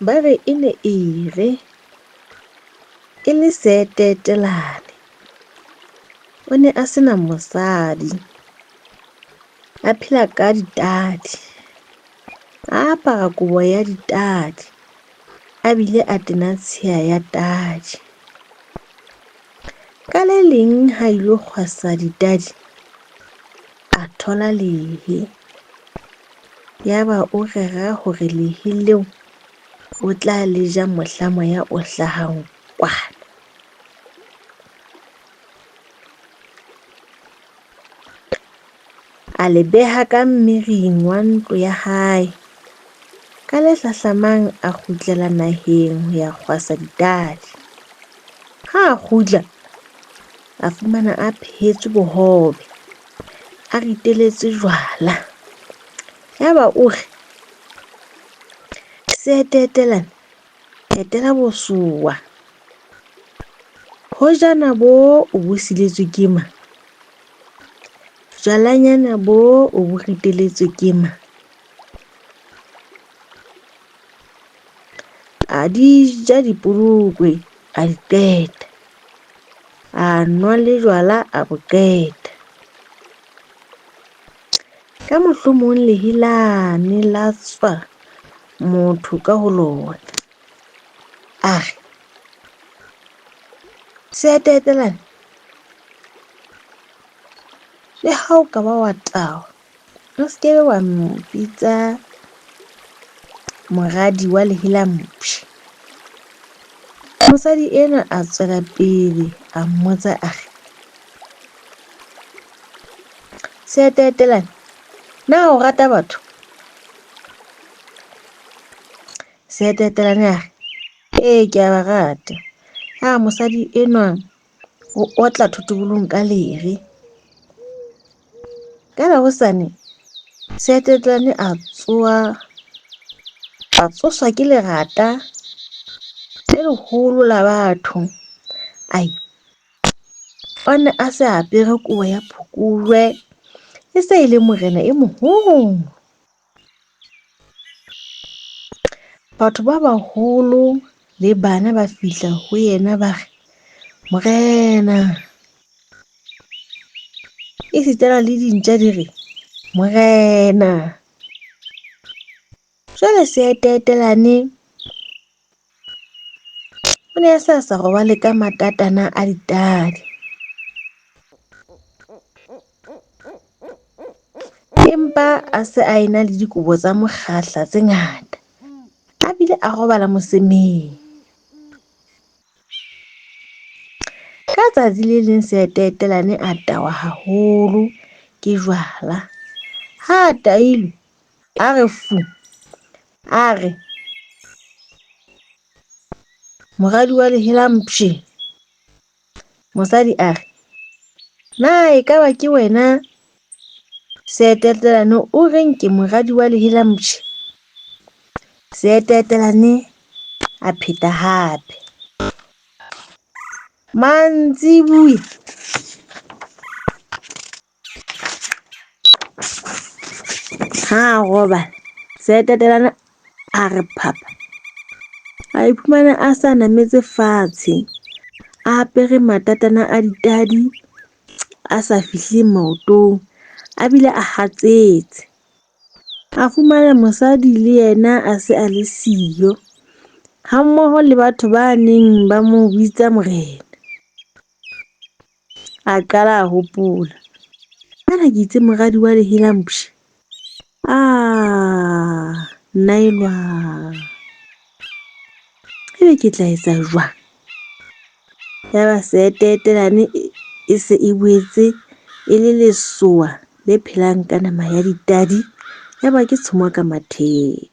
Ba re e ne e re e le seeteetelane, o ne a se na mosadi, a phela ka ditadi, a apara kobo ya ditadi, a bile a tena tshiya ya tadi. Ka le leng ha a ilo kgwasa ditadi, a thola lehe. Yaba o rera hore lehe leo o tla le ja mohla moya o hlahang kwana. A le beha ka mmiring wa ntlo ya hae. Ka le hlahlamang a kgutlela naheng ho ya kgwasa ditadi. Ha a kgutla, a fumana a phehetswe bohobe, a riteletswe jwala. Yaba o re, seeteetelane etela bosowa, hojana bo o bo siletswe ke mang? Jwalanyana bo o bo riteletswe ke mang? A di ja dipolokwe, a di qeta. A nwa le jwala a bo qeta. Ka mohlomong lehe lane la tswa motho ka ho lona. A re, seeteetelane, le ha o ka ba wa tahwa, o se ke be wa mpitsa moradi wa lehe la mpshe. Mosadi enwa a tswela pele a mmotsa a re, seeteetelane, na o rata batho? Seeteetelane a re, ee ke a ba rata. Ha mosadi enwa o otla thotobolong ka lere. Ka la hosane Seeteetelane a tsoha, a tsoswa ke lerata le leholo la batho. Ai, o ne a se a apere kobo ya phokojwe, e se e le morena e moholo. Batho ba baholo le bana ba fihla ho yena ba re, morena. Esitana le dintja di re, morena. Jwale seeteetelane o ne a se a sa robale ka matatana a ditadi. Empa a se a ena le dikobo tsa mokgahla tse ngata, a bile a robala mosemeng. Ka tsatsi le leng seeteetelane a tawa haholo ke jwala. Ha a tailwe, a re fu, a re, moradi wa lehe la mpshe. Mosadi a re, na ekaba ke wena seeteetelane o reng ke moradi wa lehe la mpshe? Seeteetelane a pheta hape. Mantsibuya ha a robala, seeteetelane a re phapha. A iphumana a sa nametse fatshe, a apere matatana a ditadi a sa fihleng maotong, a bile a hatsetse. A fumana mosadi le yena a se a le siyo, hammoho le batho ba neng ba mo bitsa morena. A qala a hopola, kana ke itse moradi wa lehe la mpshe? Ah, nna elwa. Ebe ke tla etsa jwang? Yaba seeteetelane e se e boetse e le lesowa le phelang ka nama ya ditadi, yaba ke tshomo ka matheka.